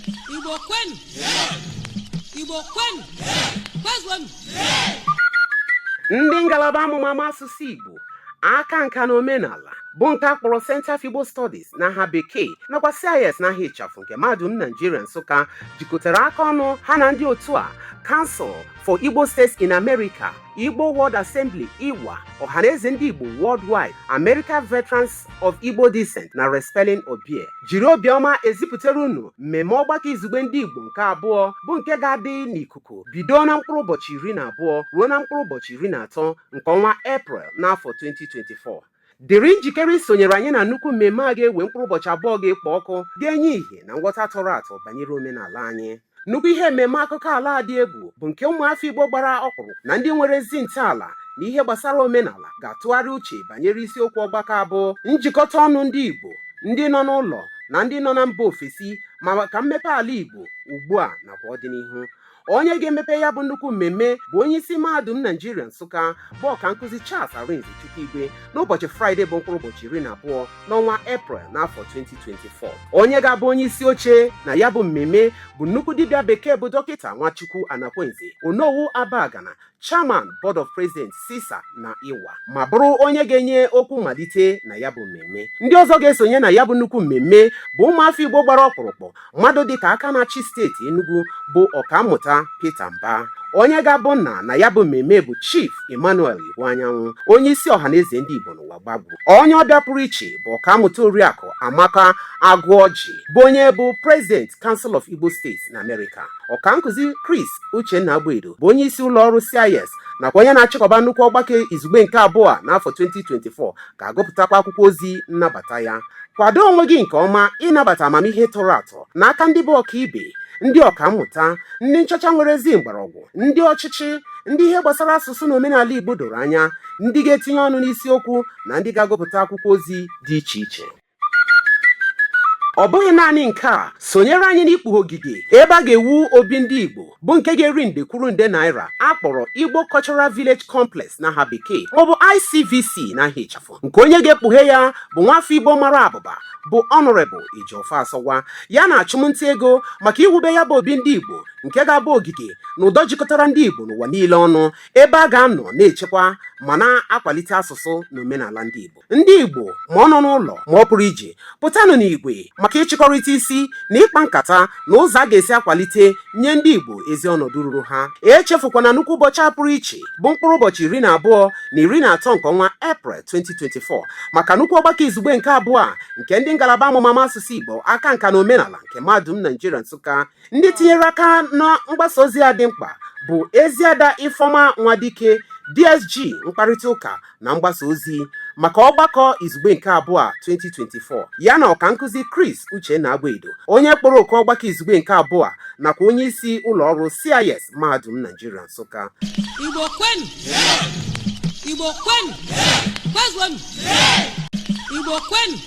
Igbo kwenu! Igbo kwenu! Kwezuonu! Ndị ngalaba amụmamụ asụsụ Igbo, aka nka na omenala, bụ nke a kpọrọ Center for Igbo Studies n'aha Bekee, nakwa CIS n'aha ịchafụ, nke Mahadum Naijiria Nsụka jikọtara aka ọnụ ha na ndị otu a Council for Igbo States in America, Igbo World Assembly IWA, Ọhaneze Ndị Igbo Worldwide, American Veterans of Igbo Descent na Respelling Obie jiri obiọma ezipụtara unu mmemme ọgbakọ izugbe ndị Igbo nke abụọ, bụ nke ga-adị n'ikuku bido na mkpụrụ ụbọchị 12 ruo na mkpụrụ ụbọchị 13 nke ọnwa Eprel n'afọ 2024. Dịrị njikere isonyere anyị na nnukwu mmemme a ga-ewe mkpụrụ ụbọchị 2 ga-ekpo ọkụ, ga-enye ìhè na nghọta tọrọ atọ banyere omenala anyị. Nnukwu ihe mmemme akụkọ ala dị egwu bụ nke ụmụafọ Igbo gbara ọkpụrụ na ndị nwere ezi ntọala na ihe gbasara omenala ga-atụgharị uche banyere isiokwu ọgbakọ abụọ: njikọta ọnụ ndị Igbo, ndị nọ n'ụlọ na ndị nọ na mba ofesi, ma maka mmepe ala Igbo ugbu a nakwa ọdịnihu. Onye ga-emepe ya bụ nnukwu mmemme bụ onye isi Mahadum Naijiria Nsụka, bụ Ọkankụzi Charles Arinze Chukwuigwe, n'ụbọchị Fraịde bụ mkpụrụ ụbọchị 12 n'ọnwa Eprel n'afọ 2024. Onye ga-abụ onye isi oche na ya bụ mmemme bụ nnukwu dibịa bekee bụ Dọkịta Nwachukwu Anakwenze, Onowu Abagana, Chairman, Board of Presidents CISA na IWA, ma bụrụ onye ga-enye okwu mmalite na ya bụ mmemme. Ndị ọzọ ga-esonye na ya bụ nnukwu mmemme bụ ụmụafọ Igbo gbara ọkpụrụkpụ, mmadụ dịka aka na-achị steeti Enugu bụ Ọkammụta Peter Mbah. Onye ga-abụ nna na ya bụ mmemme bụ Chief Emmanuel Iwuanyanwu, onye isi Ọhaneze Ndị Igbo n'ụwa gbagbu. Onye ọbịa pụrụ iche bụ Ọkammụta Oriakụ Amaka Agụọji, bụ onye bụ President, Council of Igbo States na America. Ọkankụzi Chris Uchenna Agbedo bụ onye isi ụlọ ọrụ CIS nakwa onye na-achịkọba nnukwu ọgbakọ izugbe nke abụọ a n'afọ 2024 ga-agụpụtakwa akwụkwọ ozi nnabata ya. Kwado onwe gị nke ọma ịnabata amamihe tọrọ atọ n'aka ndị bụ ọkaibe, ndị ọkammụta, ndị nchọcha nwere ezi mgbọrọgwụ, ndị ọchịchị, ndị ihe gbasara asụsụ na omenala Igbo doro anya, ndị ga-etinye ọnụ n'isiokwu na ndị ga-agụpụta akwụkwọ ozi dị iche iche. Ọ bụghị naanị nke a, sonyere anyị n'ikpughe ogige ebe a ga-ewu obi ndị Igbo, bụ nke ga-eri nde kwuru nde naira, a kpọrọ Igbo Cultural Village Complex n'aha Bekee, maọbụ ICVC n'aha ịchafụ, nke onye ga-ekpughe ya bụ nwafọ Igbo mara abụba bụ Honorable Ejiofor Asọgwa, ya na achụmnta ego maka iwube ya bụ obi ndị Igbo, nke ga-abụ ogige na ụdọ jikọtara ndị Igbo n'ụwa niile ọnụ, ebe a ga-anọ na-echekwa ma na-akwalite asụsụ na omenala ndị Igbo. Ndị Igbo, ma ọ nọ n'ụlọ ma ọ pụrụ ije, pụtanụ n'igwe maka ịchịkọrịta isi na ịkpa nkata na ụzọ a ga-esi akwalite nye ndị Igbo ezi ọnọdụ ruru ha. Echefukwana nnukwu ụbọchị a pụrụ iche bụ mkpụrụ ụbọchị 12 na 13 nke ọnwa Eprel 2024 maka nnukwu ọgbakọ izugbe nke abụọ a nke ndị ngalaba amụmamụ asụsụ Igbo, aka nka na omenala nke Mahadum Naijiria Nsụka. Ndị tinyere aka na mgbasa ozi a dị mkpa bụ Eziada Ifeọma Nwadike, DSG mkparịta ụka na mgbasa ozi maka ọgbakọ izugbe nke abụọ a 2024, ya na ọkankụzi Chris Uchenna Agbedo, onye kpọrọ oku ọgbakọ izugbe nke abụọ a nakwa onye isi ụlọ ọrụ CIS Mahadum Naijiria Nsụka. Igbo kwenu! Igbo kwenu! Kwezuonu! Igbo kwenu!